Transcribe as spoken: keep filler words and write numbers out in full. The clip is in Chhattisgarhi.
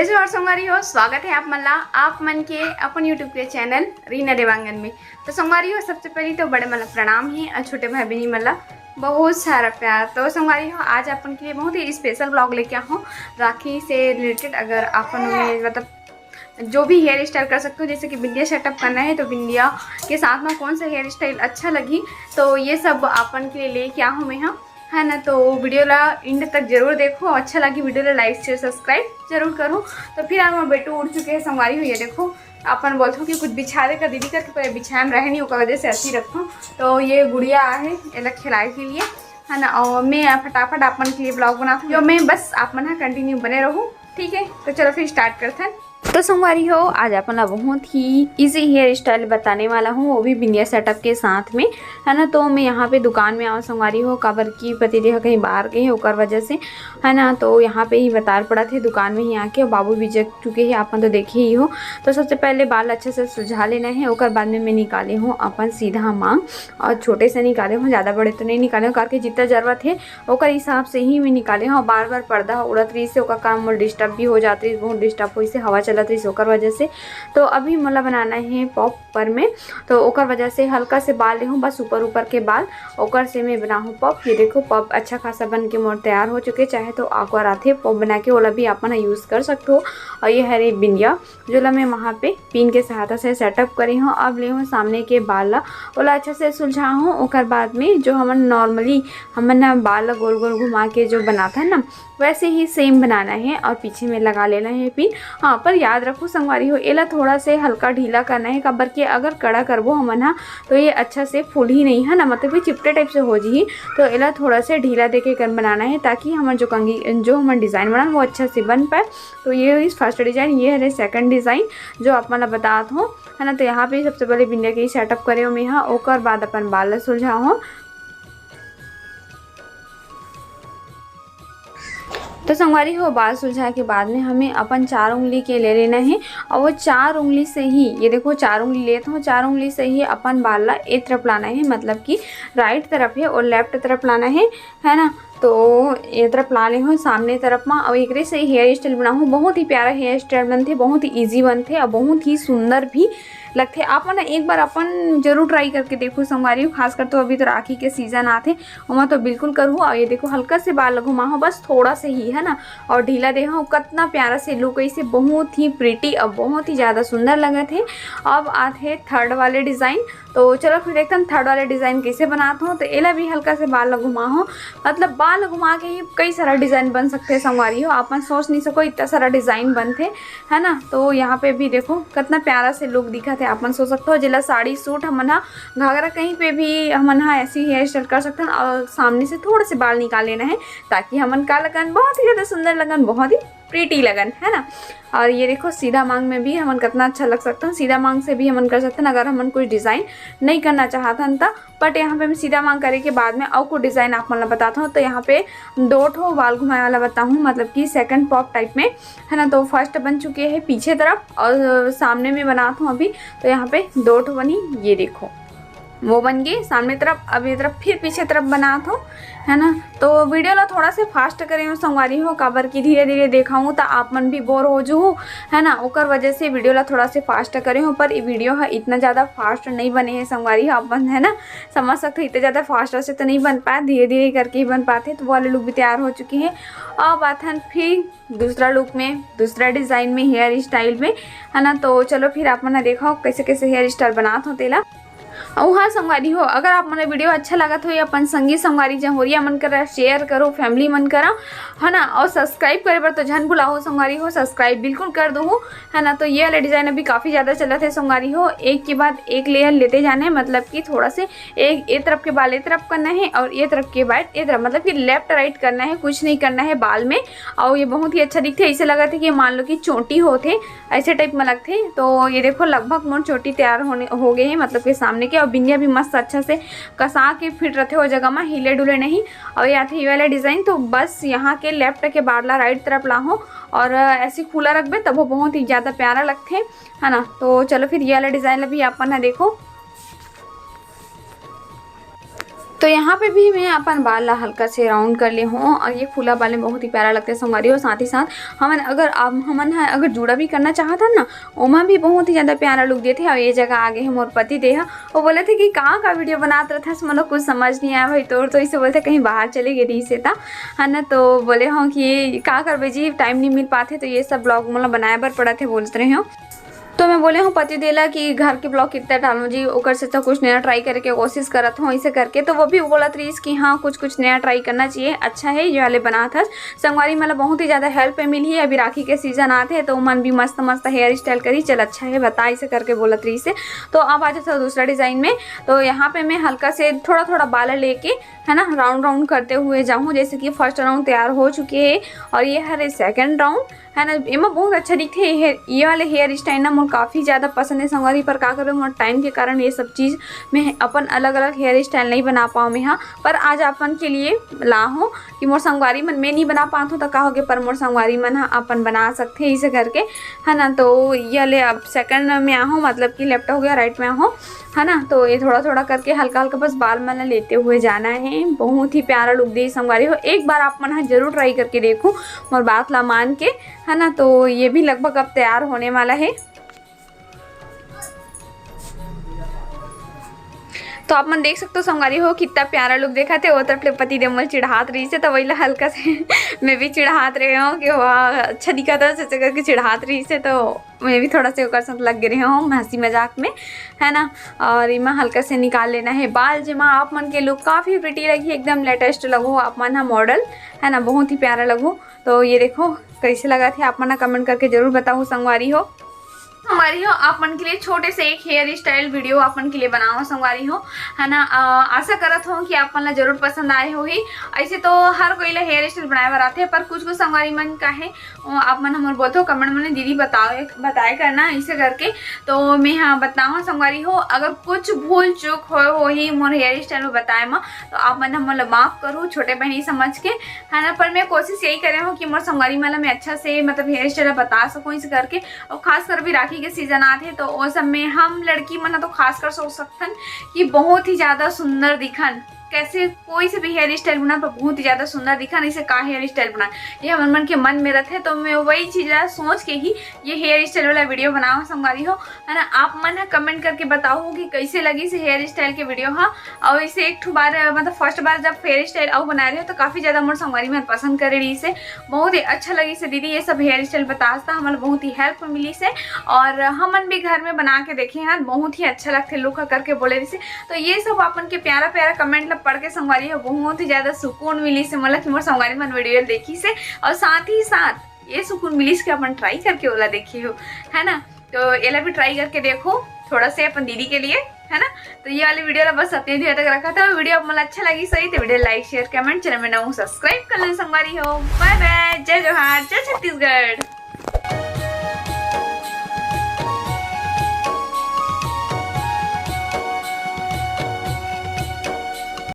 जय जोहार संगवारी हो, स्वागत है आप मन ला, आप मन के अपन YouTube के चैनल रीना देवांगन में। तो संगवारी हो, सबसे पहले तो बड़े मन ला प्रणाम हे और छोटे भाई बहनी मन ला बहुत सारा प्यार। तो संगवारी हो, आज अपन के लिए बहुत ही स्पेशल ब्लॉग लेके आ हूँ राखी से रिलेटेड। अगर अपन में मतलब जो भी हेयर स्टाइल कर सकते हो, जैसे कि बिंदिया सेटअप करना है तो बिंदिया के साथ में कौन सा हेयर स्टाइल अच्छा लगी, तो ये सब अपन के लिए लेके आ हूँ मैं, हाँ, है ना। तो वीडियो ला एंड तक जरूर देखो, अच्छा लगी वीडियो ला लाइक शेयर सब्सक्राइब जरूर करो। तो फिर आज मैं बेटू उठ चुके हैं संगवारी हो, ये देखो अपन बोलथो कि कुछ बिछा दे कर दीदी करके, पर बिछाए में रहे नहीं, ओकर वजह से ऐसे ही रखो। तो ये गुड़िया आहे एला खिलाए के लिए, है ना। और मैं फटाफट अपन के लिए ब्लॉग बनाती हूँ, मैं बस आप मन कंटिन्यू बने रहूँ, ठीक है। तो चलो फिर स्टार्ट करते हैं। तो संगवारी हो, आज अपन ला बहुत ही इजी हेयर स्टाइल बताने वाला हूँ, वो भी बिंदिया सेटअप के साथ में, है ना। तो मैं यहाँ पे दुकान में आऊँ संगवारी हो, काबर की पति देह कहीं बाहर गए हैं, ओकर वजह से, है ना। तो यहाँ पे ही बतार पड़ा थे दुकान में ही आके, बाबू भी जग चुके हैं, अपन तो देखे ही हो। तो सबसे पहले बाल अच्छे से सुलझा लेना है, ओकर बाद में मैं निकाले हूँ अपन सीधा मांग और छोटे से निकाले हूँ, ज़्यादा बड़े तो नहीं निकाले हूँ, करके जितना जरूरत है ओकर हिसाब से ही मैं निकाले हूँ। बार बार पर्दा उड़त रही से ओकर कारण मोर डिस्टर्ब भी हो जात रही, बहुत डिस्टर्ब हुई से हवा चलत रही से ओकर वजह से। तो अभी मोला बनाना है पॉप ऊपर में, तो ओकर वजह से हल्का से बाल ले हूँ, बस ऊपर ऊपर के बाल, ओकर से मैं बनाहूँ पॉप। ये देखो पॉप अच्छा खासा बन के मोर तैयार हो चुके, चाहे तो आकर आथे पॉप बना के, ओला भी अपन यूज़ कर सकते हो। और ये हरे बिंदिया जोला मैं वहाँ पे पिन के सहायता से सेटअप करे हूँ। अब ले हूँ सामने के बाल ला, ओला अच्छा से सुलझा हूँ। ओकर बाद में जो हमन नॉर्मली हमन ना बाल ला गोल गोल घुमा के जो बनाता है ना, वैसे ही सेम बनाना है और पीछे में लगा लेना है पिन। हाँ, पर याद रखो संगवारी हो, एला थोड़ा से हल्का ढीला करना है, काबर के अगर कड़ा करबो हमन हा तो ये अच्छा से फूल ही नहीं है ना, मतलब कि चिपटे टाइप से हो जी। तो एला थोड़ा से ढीला देके कर बनाना है, ताकि हमर जो कंगी जो हमर डिज़ाइन बनान वो अच्छा से बन पाए। तो ये इस फर्स्ट डिज़ाइन, ये हरे सेकंड डिज़ाइन जो आप मन ला बतात हो, है ना। तो यहाँ पे सबसे पहले बिंदिया के ही सेटअप करे हो मैं हा, ओकर बाद अपन बाल ला सुलझा हो। तो संगवारी हो, बाल सुलझा के बाद में हमें अपन चार उंगली के ले लेना है और वो चार उंगली से ही, ये देखो चार उंगली लेत हो, चार उंगली से ही अपन बाल ला ए तरफ लाना है, मतलब कि राइट तरफ है और लेफ्ट तरफ लाना है, है ना। तो ये तरफ ला ले हो सामने तरफ मा, और एकरे से हेयर स्टाइल बनाहूँ। बहुत ही प्यारा हेयर स्टाइल बनथे, बहुत ही ईजी बनथे और बहुत ही सुंदर भी लगथे। आप मन एक बार अपन जरूर ट्राई करके देखो संगवारी हो, खासकर तो अभी तो राखी के सीजन आथे, ओमा तो बिल्कुल करहू। और ये देखो हल्का से बाल घुमा हो, बस थोड़ा से ही, है ना, और ढीला दे हो, कितना प्यारा से लुक ऐसे, बहुत ही प्रिटी और बहुत ही ज़्यादा सुंदर लगत है। अब आत है थर्ड वाले डिज़ाइन। तो चलो फिर देखते हैं थर्ड वाले डिज़ाइन कैसे बनात हो। तो एला भी हल्का से बाल घुमा हो, मतलब बाल घुमा के ही कई सारा डिज़ाइन बन सकते हैं संगवारी हो, आप मन सोच नहीं सको इतना सारा डिज़ाइन बनथे, है ना। तो यहाँ पे भी देखो कितना प्यारा से लुक दिखत है, आप मन सोच सकते हो जेला साड़ी सूट हमन हा घाघरा कहीं पे भी हमन हा ऐसी हेयर स्टाइल कर सकते हैं और सामने से थोड़े से बाल निकाल लेना है, ताकि हमन का लगन बहुत ही ज़्यादा सुंदर लगन, बहुत ही प्रिटी लगन, है ना। और ये देखो सीधा मांग में भी हमन कितना अच्छा लग सकते हैं, सीधा मांग से भी हमन कर सकते हैं अगर हमन कुछ डिज़ाइन नहीं करना चाहत हन त। बट यहाँ पे मैं सीधा मांग करे के बाद में और कुछ डिज़ाइन आप मन ला बताता हूँ। तो यहाँ पे दो ठो बाल घुमाए वाला बताहूँ, मतलब कि सेकंड पॉप टाइप में, है ना। तो फर्स्ट बन चुके हैं पीछे तरफ और सामने में बनात हूँ अभी। तो यहाँ पे दो ठो बनी, ये देखो वो बन गए सामने तरफ। अब ये तरफ फिर पीछे तरफ बनात हो, है ना। तो वीडियो ला थोड़ा से फास्ट करे हो संगवारी हो, काबर की धीरे धीरे देखाऊँ तो आप मन भी बोर हो जू, है ना, ओकर वजह से वीडियो ला थोड़ा से फास्ट करे हो। पर ये वीडियो है इतना ज़्यादा फास्ट नहीं बने है संगवारी हो, आप मन, है ना, समझ सकते हो इतना ज़्यादा फास्ट से तो नहीं बन पाए, धीरे धीरे करके ही बन पाते। तो वो वाले लुक भी तैयार हो चुकी है। अब आथन फिर दूसरा लुक में, दूसरा डिज़ाइन में, हेयर स्टाइल में, है ना। तो चलो फिर आप मन देखो कैसे कैसे हेयर स्टाइल बनात हो तेला। अउ हाँ संगवारी हो, अगर आप मन वीडियो अच्छा लगत हो या अपन संगी संगवारी जहोरिया मन करा शेयर करो, फैमिली मन करा, है ना। और सब्सक्राइब करे बर तो झन भुलाओ संगवारी हो, सब्सक्राइब बिल्कुल कर दो, है ना। तो ये वाला डिज़ाइन अभी काफ़ी ज़्यादा चलत है संगवारी हो, एक के बाद एक लेयर लेते जाना है, मतलब कि थोड़ा से एक, ये तरफ के बाल ये तरफ करना है और ये तरफ के बाल ये तरफ, मतलब कि लेफ्ट राइट करना है, कुछ नहीं करना है बाल में। और ये बहुत ही अच्छा दिखते है, ऐसे लगत है कि मान लो कि चोटी होते ऐसे टाइप में लगथे। तो ये देखो लगभग मोर चोटी तैयार होने हो गए हैं, मतलब कि सामने के, और बिंदिया भी मस्त अच्छा से कसा के फिट रहते हो जगह में, हिले डुले नहीं। और ये आथे ये वाला डिज़ाइन, तो बस यहाँ के लेफ्ट के बाल ला राइट तरफ लाहो और ऐसे खुला रखबे तब वो बहुत ही ज़्यादा प्यारा लगथे, है ना। तो चलो फिर ये वाला डिज़ाइन ला भी अपन है देखो। तो यहाँ पे भी मैं अपन बाल ला हल्का से राउंड कर ले हूँ और ये खुला बाल में बहुत ही प्यारा लगता है संगवारी हो। साथ ही साथ हमन अगर आप, हमन ह अगर जूड़ा भी करना चाहत हन ना, ओमा भी बहुत ही ज़्यादा प्यारा लुक देथे। और ये जगह आगे है मोर पति देहा, वो बोले थे कि का का वीडियो बनात रहथस, मतलब कुछ समझ नहीं आया भाई तोर तो, इसे बोलते कहीं बाहर चले गए रही से ता, है ना। तो बोले हूँ कि का करबे जी, टाइम नहीं मिल पाते, तो ये सब ब्लॉग मतलब बनाए बर पड़त है बोलते रहे हो। तो मैं बोले हूँ पति देला कि घर के ब्लॉग कितना डालूँ जी, ओकर से तो कुछ नया ट्राई करे के कोशिश करत हूँ इसे करके। तो वो भी बोलत रहीस कि हाँ, कुछ कुछ नया ट्राई करना चाहिए, अच्छा है ये वाले बनात हस। संगवारी मतलब बहुत ही ज़्यादा हेल्प मिली है, अभी राखी के सीजन आते हैं तो मन भी मस्त मस्त हेयर स्टाइल करी, चल अच्छा है बता, इसे करके बोलत रहीस है। तो अब आ जाता दूसरा डिज़ाइन में। तो यहाँ पे मैं हल्का से थोड़ा थोड़ा बाल लेके, है ना, राउंड राउंड करते हुए जाऊँ, जैसे कि फर्स्ट राउंड तैयार हो चुके हैं और ये हरे सेकंड राउंड, है ना। एमा बहुत अच्छा दिखथे ये हेयर, ये वाले हेयर स्टाइल ना मोर काफ़ी ज़्यादा पसंद है संगवारी, पर का करूँ, मोर टाइम के कारण ये सब चीज़ मैं अपन अलग अलग हेयर स्टाइल नहीं बना पाऊँ मैं, हाँ। पर आज अपन के लिए ला हूँ कि मोर संगवारी मन, मैं नहीं बना पात हूँ तो का होगे, पर मोर संगवारी मन ह अपन बना सकथे इसे करके, है ना। तो ये ले अब सेकंड में आहूँ, मतलब कि लेफ्ट हो गया, राइट में आहूँ, है ना। तो ये थोड़ा थोड़ा करके हल्का हल्का बस बाल मन ला लेते हुए जाना है। बहुत ही प्यारा लुक दे संगवारी हो, एक बार आप मन ह जरूर ट्राई करके देखो, मोर बात ला मान के, है ना। तो ये भी लगभग अब तैयार होने वाला है। तो आप मन देख सकते हो संगवारी हो कितना प्यारा लुक देखा थे। वो तरफ ले पति देव मोला चिढ़ात रही से, तो वही ला हल्का से मैं भी चिढ़ात रहे हूँ कि वाह अच्छा दिखा था, ऐसे करके चिढ़ात रही से, तो मैं भी थोड़ा से ओकर साथ लग गए रहे हूँ हंसी मजाक में, है ना। और इमा हल्का से निकाल लेना है बाल, जेमा आप मन के लुक काफ़ी प्रिटी लगी, एकदम लेटेस्ट लगो आप मन हा मॉडल, है ना, बहुत ही प्यारा लगो। तो ये देखो कैसे लगा थे, आप मन कमेंट करके जरूर बताओ संगवारी हो। संगवारी हो, आप मन के लिए छोटे से एक हेयर स्टाइल वीडियो आप मन के लिए बनाओ संगवारी हो, है ना। अ, आशा करत हूँ कि आप मन ला जरूर पसंद आए होही। ऐसे तो हर कोई ला हेयर स्टाइल बनाए बर आथे, पर कुछ कुछ संगवारी मन का है, अ, आप मन हमर बोलते हो कमेंट में, "दीदी बताओ, बताए करना ऐसे करके।" तो मैं हाँ बताऊँ संगवारी हो, अगर कुछ भूल चूक हो होही मोर हेयर स्टाइल में बताए में, तो आप मन हमन ला माफ करू छोटे बहनी समझ के, है ना। पर मैं कोशिश यही करे हूँ कि मोर संगवारी मन ला मैं अच्छा से मतलब हेयर स्टाइल बता सकूँ इस करके। और खासकर भी राखी के सीजन आथे तो वो सब में हम लड़की मन तो खासकर सोच सकथन कि बहुत ही ज़्यादा सुंदर दिखन, कैसे कोई से भी हेयर स्टाइल बना तो बहुत ही ज़्यादा सुंदर दिखन, इसे का हेयर स्टाइल बना, ये हमन मन के मन में रहथे। तो मैं वही चीज़ ला सोच के ही ये हेयर स्टाइल वाला वीडियो बनावा संगवारी हो, है ना। आप मन ह कमेंट करके बताओ कि कैसे लगी से हेयर स्टाइल के वीडियो हा। और इसे एक ठो बार मतलब फर्स्ट बार जब हेयर स्टाइल अउ बनाए रहे तो काफ़ी ज़्यादा मोर संगवारी मन पसंद करे रही से, बहुत ही अच्छा लगी से दीदी ये सब हेयर स्टाइल बतास था, हमन बहुत ही हेल्प मिली से। और हमन भी घर में बना के देखे हैं, बहुत ही अच्छा लगथे लुक करके बोले रही से। तो ये सब अपन के प्यारा प्यारा कमेंट ला पढ़ के संगवारी हो बहुत ही ज़्यादा सुकून मिली से, मतलब कि मोर संगवारी मन वीडियो देखी से और साथ ही साथ ये सुकून मिलिस के अपन ट्राई करके ओला देखे हो, है ना। तो एला भी ट्राई करके देखो थोड़ा से अपन दीदी के लिए, है ना। तो ये वाली वीडियो ला बस अतने देर तक रखा था। वीडियो आप मन ला अच्छा लगी सही तो वीडियो लाइक शेयर कमेंट, चैनल में नवा सब्सक्राइब कर लेना संगवारी हो। बाय बाय, जय जोहार, जय छत्तीसगढ़।